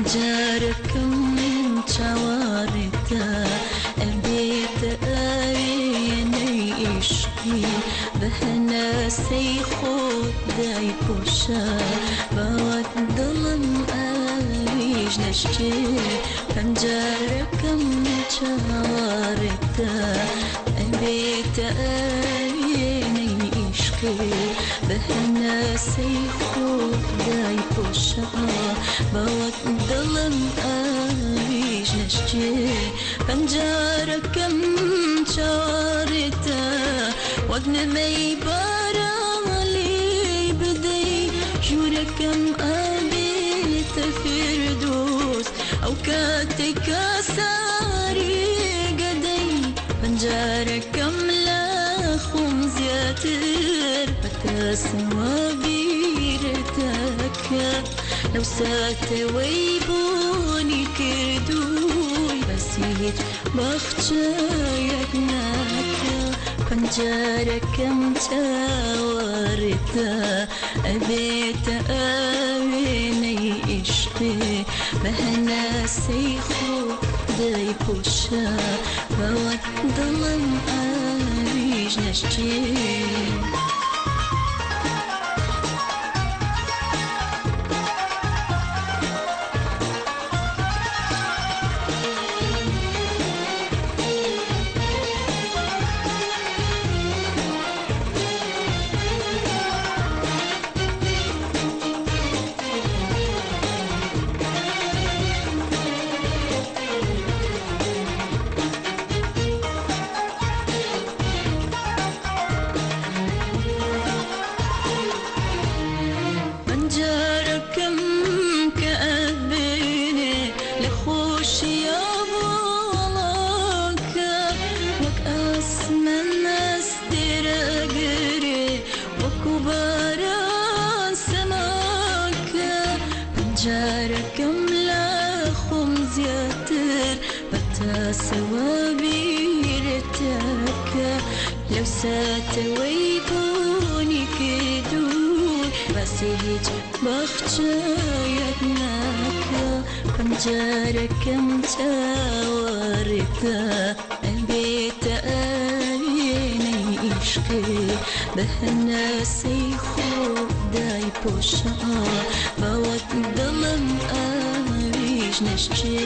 پەنجەرەکەم چاوەڕێتە ئەبێتە ئاوێنەی عیشقی بە هەناسەی خۆت دایپۆشە باوەک دڵم ئاویش نەشکێ پەنجەرەکەم چاوەڕێتە ئەبێتە ئاوێنەی عیشقی بە هەناسەی خۆت دایپۆشە باوەک دڵم ئاویش نەشکێ پەنجەرەکەم چاوەڕێتە وەک نمەی باران لێی بدەی ژوورەکەم ئەبێتە فردۆس ئەو کاتەی کە ساری گەدەی پەنجەرەکەم لە خۆم زیاتر بەتاسەوە بیرتەکە لەو ساتەوەی بۆنی کردووی باسی هیچ باخچەیەک ناکە پەنجەرەکەم چاوەڕێتە ئەبێتە ئاوێنەی عیشقی بە هەناسەی خۆ دایپۆشە باوەک دڵم ئاویش نەشکێ. پەنجەرەکەم کە ئەبینێ لە خۆشییا باڵاکە وەک ئاسمان ئەستێرەگرێ وەکو باران سەماکە پەنجەرەکەم لە خۆم زیاتر بەتاسەوە بیرتەکە لەو ساتەوەی بۆنی کردووی باسی هیچ باخچەیەک ناکە پەنجەرەکەم چاوەڕێتە ئەبێتە ئاوێنەی عیشقی بە هەناسەی خۆ دایپۆشە باوەک دڵم ئاویش نەشکێ.